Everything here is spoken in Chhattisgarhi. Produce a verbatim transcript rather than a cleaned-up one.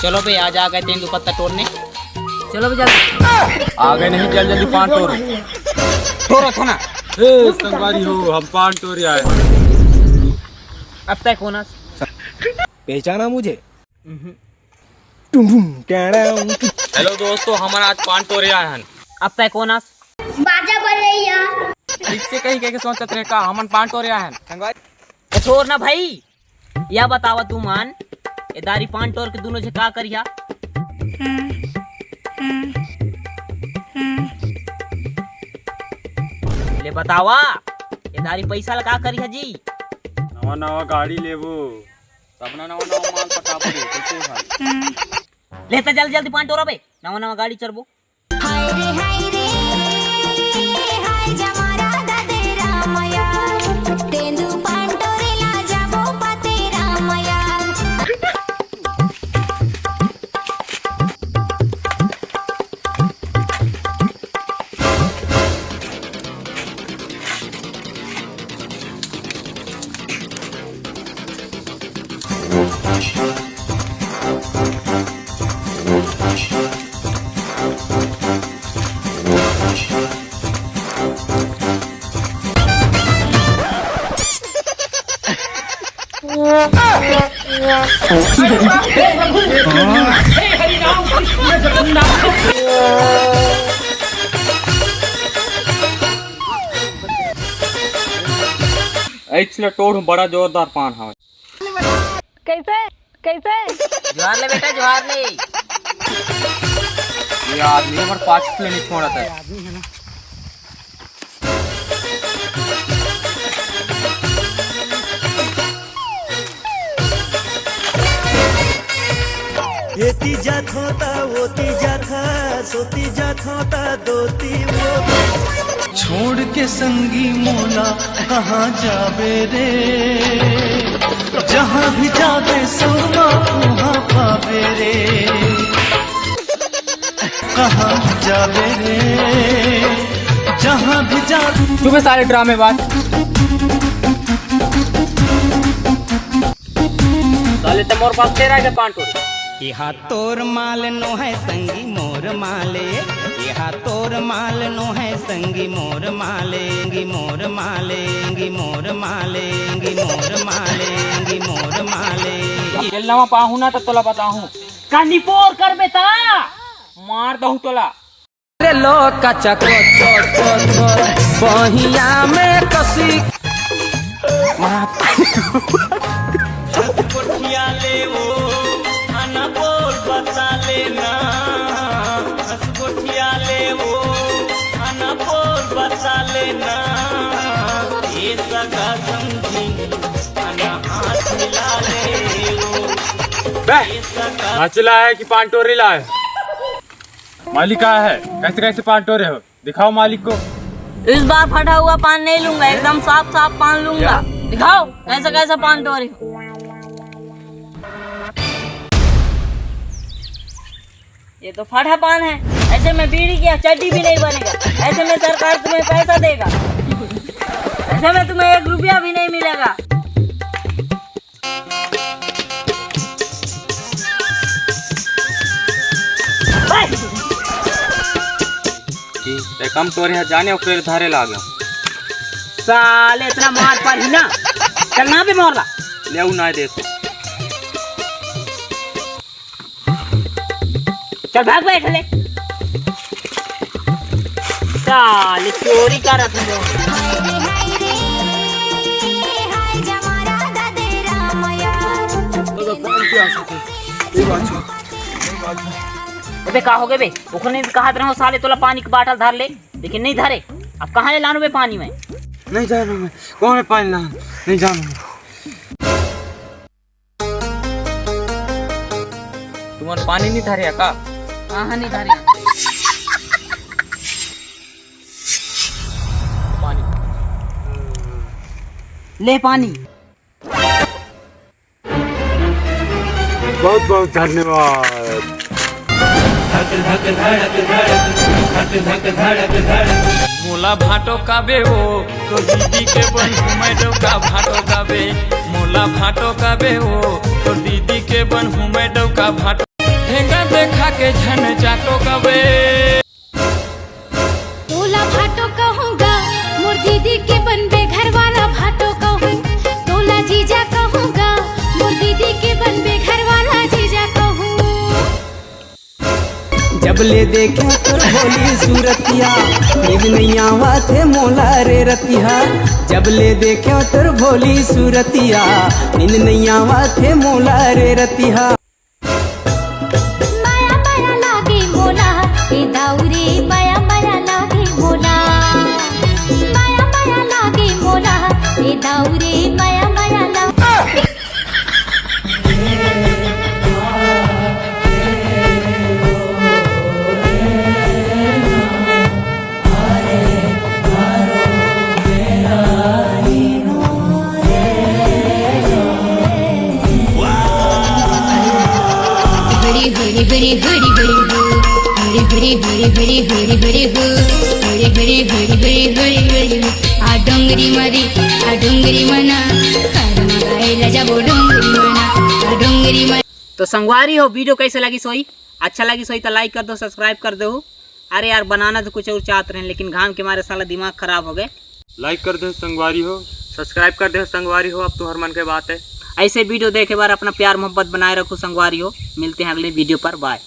चलो बे, आज आ गए तेंदू पत्ता तोड़ने। चलो बे जल्दी। आ गए नहीं, जल्दी जल्दी पान तोड़ो। तोड़ो था ना। ए संगवारी हो, हम पान तोड़े आए। अब तय कौन आस? पहचाना मुझे? टुम टुम, टैड़ाम। हेलो दोस्तों, हमन आज पान तोड़े आए हन। अब तय कौन आस? बाजा बजैया। इससे कहीं कह के सोचत रहे का, हमन पान तोड़े आए हन। ए, छोड़ ना भाई, या बतावा तू मन, ए दारी पान तोड़ के दोनों झे का करिहा? ले बतावा, ए दारी पैसा ला का करिहा जी? नवा नवा गाड़ी लेबो, तब ना नवा नवा माल पटाबो रे, कैसे भाई? ले त जल्दी जल्दी पान तोड़ा बे, नवा नवा गाड़ी चढ़बो। हाय रे, हाय रे, हाय जमारा ददे रामया, तेंदू पांटोरे ला जाबो पते रामया। ऐच ल टोर हूँ, बड़ा जोरदार पान हवय। कैसे? कैसे? जोहार ले बेटा, जोहार ले। ये आदमी हमारे पाँच किलो नहीं छोड़ा था। एती जाथों ता ओती जाथा, सोती जाथों ता दोती वो। छोड़ के संगी मोला कहाँ जाबे रे, जहाँ भी जाबे सौमा उहाँ पाबे रे। कहाँ जाबे रे, जहाँ भी जाबे। चुप बे साले ड्रामेबाज। साले ते मोर पास तेरा के पांटो। एहा तोर माल नो है संगी मोर माले, एहा तोर माल नो है संगी मोर माले, गी मोर माले, गी मोर माले, गी मोर माले, गी मोर माले। ये लवा पाहू ना तो तोला बताहूँ। कानी पोर करबे ता मार दहू तोला। रे लो कचा को, को, को, को, बहिया में कसी। कोठिया ले वो, आना बोल बता लेना। कोठिया ले वो, आना बोल बता लेना। ये सगा समझी, आना हाथ मिला ले वो। बे, ये सगा नाचिला है कि पांटोरी ला है? मालिक कहाँ है? कैसे कैसे पान तोड़े हो? दिखाओ मालिक को। इस बार फटा हुआ पान नहीं लूंगा, एकदम साफ साफ पान लूंगा। क्या? दिखाओ कैसा कैसा पान तोड़े हो। ये तो फटा पान है, ऐसे में बीड़ी की चड्डी भी नहीं बनेगा, ऐसे में सरकार तुम्हें पैसा देगा, ऐसे में तुम्हें एक रुपया भी नहीं मिलेगा। ते कम तोरे ह जाने ओकरे धारे लागे। साले इतना मार पर ही ना। चल ना बे मोरला। ले आऊ ना दे। चल भाग बैठ ले। साले चोरी करत हो। हाय रे, हाय रे, हाय जमारा ददे रामया। अबे का हो गए बे? ओखने भी कहा रहो साले तोला पानी के बाटल धर ले, लेकिन नहीं धरे। अब कहाँ ले लानू बे पानी में? नहीं जानू मैं, कौन है पानी लान? नहीं जानू मैं। तुम्हारा पानी नहीं धरे का? हाँ, हाँ, नहीं धरे। पानी। ले पानी। बहुत बहुत धन्यवाद। मोला भाटो काबे ओ, तो दीदी के बन हूँ मैं डौका भाटो काबे। मोला भाटो काबे ओ, तो दीदी के बन हूँ मैं डौका भाटो। देखा के झन चाटो कबे। तोला भाटो कहूँगा, मोर दीदी के बनबे घर वाला भाटो कहूँ। तोला जीजा कहूँगा, मोर दीदी के बनबे घर वाला जीजा कहूँ। जब ले देखे तोर भोली सूरतिया, नींद नहीं आवत हे मोला रे रतिहा। जब ले देखे तोर भोली सूरतिया, नींद नहीं आवत हे मोला रे रतिहा। माया माया लागे मोला, ए दाऊ रे, माया माया लागे मोला। माया माया लागे मोला, ए दाऊ रे, माया माया लागे। हरी हरी हरी हरी हरी हो, हरी हरी हरी हरी हरी हरी हो, हरी हरी हरी हरी हरी हरी हो। आ डोंगरी मरी, आ डोंगरी मना, कर मगाए ला जाबो डोंगरी मना, आ डोंगरी मना। तो संगवारी हो, वीडियो कैसे लगी सोई? अच्छा लगी सोई तो लाइक कर दो, सब्सक्राइब कर दो। अरे यार, बनाना तो कुछ और चाहत रहे, लेकिन घाम के मारे साला दिमाग खराब हो गए। लाइक कर दे संगवारी हो, सब्सक्राइब कर दे संगवारी हो, अब तुहर मन के बात है। ऐसे वीडियो देखे बार अपना प्यार मोहब्बत बनाए रखो संगवारी हो। मिलते हैं अगले वीडियो पर, बाय।